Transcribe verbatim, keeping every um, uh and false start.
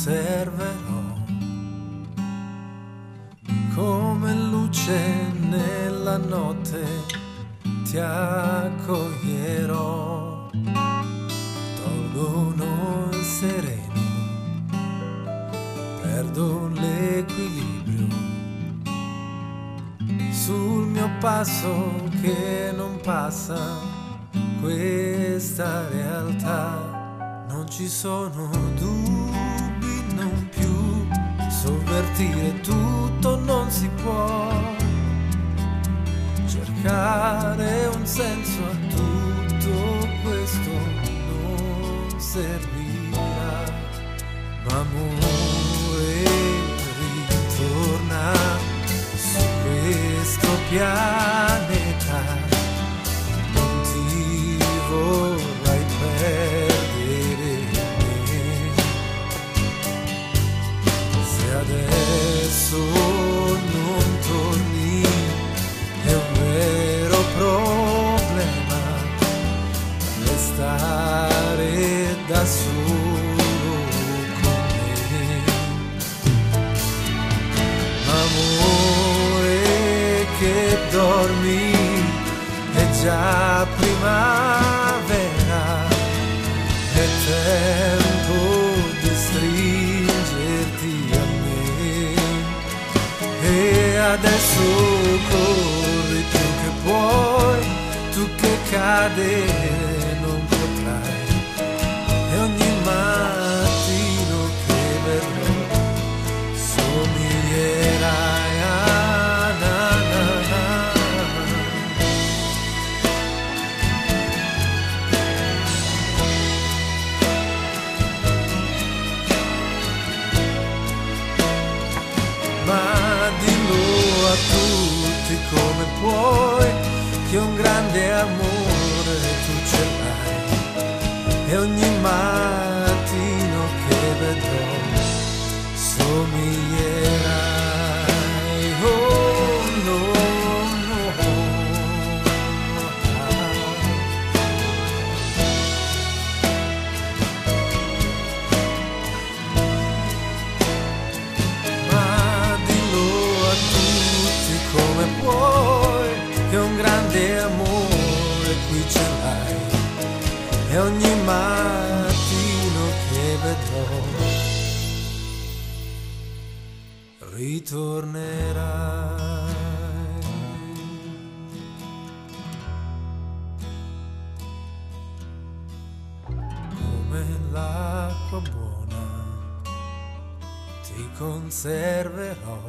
conserverò. Come luce nella notte ti accoglierò. Tolgono il sereno, perdo l'equilibrio. Sul mio passo che non passa questa realtà. Non ci sono dubbi, non più sovvertire tutto non si può. Cercare un senso a tutto questo non servirà. Ma amore, ritorna su questo pianeta, non ti vorrai perdere me. Se adesso non torni è un vero problema restare da solo con me. Amore che dormi, è già primavera, è tempo di stringerti a me. E adesso corri più che puoi, tu che cadere non potrai. E ogni mattino che vedrò somiglierai a na na na. Ma dillo a tutti come puoi che un grande amore tu ce l'hai, e ogni mattino che vedrò somiglierai, oh no, no. Ma dillo a tutti come puoi che un grande amore qui ce l'hai, e ogni mattino che vedrò ritornerai. Come l'acqua buona ti conserverò.